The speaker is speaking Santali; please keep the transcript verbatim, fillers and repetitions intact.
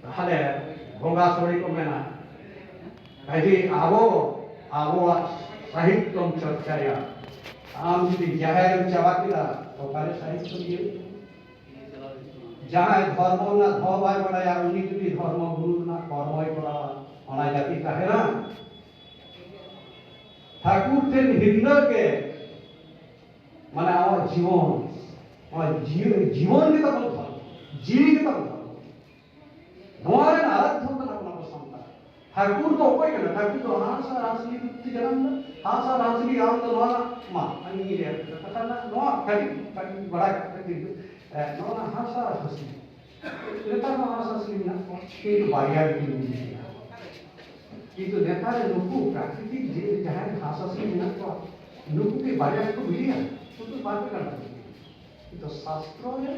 ᱛᱟᱦᱞᱮ ᱵᱚᱸᱜᱟ ᱥᱚᱲᱮ ᱠᱚ ᱢᱮᱱᱟ᱾ ᱠᱟᱡᱮ ᱟᱵᱚ ᱟᱵᱚᱣᱟᱜ ᱥᱟᱦᱤᱛᱭᱚᱢ ᱪᱚᱨᱪᱟᱭᱟ, ᱟᱢ ᱡᱩᱫᱤ ᱡᱟᱦᱮᱨ ᱮᱢ ᱪᱟᱵᱟ ᱠᱮᱫᱟ, ᱚᱠᱟᱨᱮ ᱥᱟᱦᱤᱛᱭᱚ ᱤᱭᱟᱹ? ᱡᱟᱦᱟᱸᱭ ᱫᱷᱚᱨᱢᱚ ᱨᱮᱱᱟᱜ ᱫᱷᱚ ᱵᱟᱭ ᱵᱟᱲᱟᱭᱟ, ᱩᱱᱤ ᱡᱩᱫᱤ ᱫᱷᱚᱨᱢᱚ ᱜᱩᱨᱩ ᱨᱮᱱᱟᱜ ᱠᱚᱨᱢᱚᱭ ᱠᱚᱨᱟᱣᱟ, ᱚᱱᱟ ᱡᱟᱹᱛᱤ ᱛᱟᱦᱮᱱᱟ? ᱴᱷᱟᱹᱠᱩᱨ ᱴᱷᱮᱱ ᱦᱤᱨᱞᱟᱹ ᱜᱮ, ᱢᱟᱱᱮ ᱟᱢᱟᱜ ᱡᱤᱵᱚᱱ, ᱟᱢᱟᱜ ᱡᱤᱭᱚᱱ, ᱡᱤᱵᱚᱱ ᱜᱮ ᱛᱟᱵᱚᱱ ᱫᱷᱚᱨᱢᱚ, ᱡᱤᱣᱤ ᱜᱮ ᱛᱟᱵᱚᱱ ᱫᱷᱚᱨᱢᱚ᱾ ᱱᱚᱣᱟ ᱨᱮᱱ ᱟᱨᱟᱫᱷᱭᱚ ᱠᱟᱱᱟ ᱵᱚᱱ ᱟᱵᱚ ᱥᱟᱱᱛᱟᱲ᱾ ᱴᱷᱟᱹᱠᱩᱨ ᱫᱚ ᱚᱠᱚᱭ ᱠᱟᱱᱟ? ᱴᱷᱟᱹᱠᱩᱨ ᱫᱚ ᱦᱟᱸᱥ ᱟᱨ ᱦᱟᱸᱥᱞᱤ ᱵᱩᱫᱽᱫᱷᱤ ᱡᱟᱱᱟᱢ ᱫᱚ, ᱦᱟᱸᱥ ᱟᱨ ᱦᱟᱸᱥᱞᱤ, ᱟᱢ ᱫᱚ ᱱᱚᱣᱟ ᱨᱮᱱᱟᱜ, ᱢᱟ, ᱤᱧ ᱞᱟᱹᱭ ᱟᱯᱮ ᱠᱟᱱᱟ, ᱠᱟᱛᱷᱟ ᱨᱮᱱᱟᱜ ᱱᱚᱣᱟ ᱠᱟᱹᱴᱤᱡ, ᱠᱟᱹᱴᱤᱡ ᱵᱟᱲᱟᱭ ᱠᱟᱜ ᱯᱮ, ᱠᱤᱱᱛᱩ, ᱮ, ᱱᱚᱣᱟ ᱦᱟᱸᱥ ᱟᱨ ᱦᱟᱸᱥᱞᱤ, ᱱᱮᱛᱟᱨ ᱦᱚᱸ ᱦᱟᱸᱥ ᱦᱟᱸᱥᱞᱤ ᱢᱮᱱᱟᱜ ᱠᱚᱣᱟ, ᱠᱤᱱᱛᱩ ᱵᱟᱨᱭᱟ ᱜᱮ ᱠᱤᱱ ᱵᱩᱡᱷᱟᱹᱣᱟ᱾ ᱠᱤᱱᱛᱩ ᱱᱮᱛᱟᱨ ᱨᱮ ᱱᱩᱠᱩ ᱯᱨᱟᱠᱨᱤᱛᱤᱠ ᱡᱤᱣᱤ ᱡᱟᱦᱟᱸᱭ ᱦᱟᱸᱥ ᱦᱟᱸᱥᱞᱤ ᱢᱮᱱᱟᱜ ᱠᱚᱣᱟ, ᱱᱩᱠᱩ ᱠᱤ ᱵᱟᱨᱭᱟ ᱜᱮᱠᱚ ᱵᱩᱡᱷᱟᱹᱣᱟ? ᱱᱩᱠᱩ ᱵᱟᱨ ᱯᱮ ᱠᱟᱱᱟ ᱠᱚ᱾ ᱠᱤᱱᱛᱩ ᱥᱟᱥᱛᱨᱚ ᱨᱮ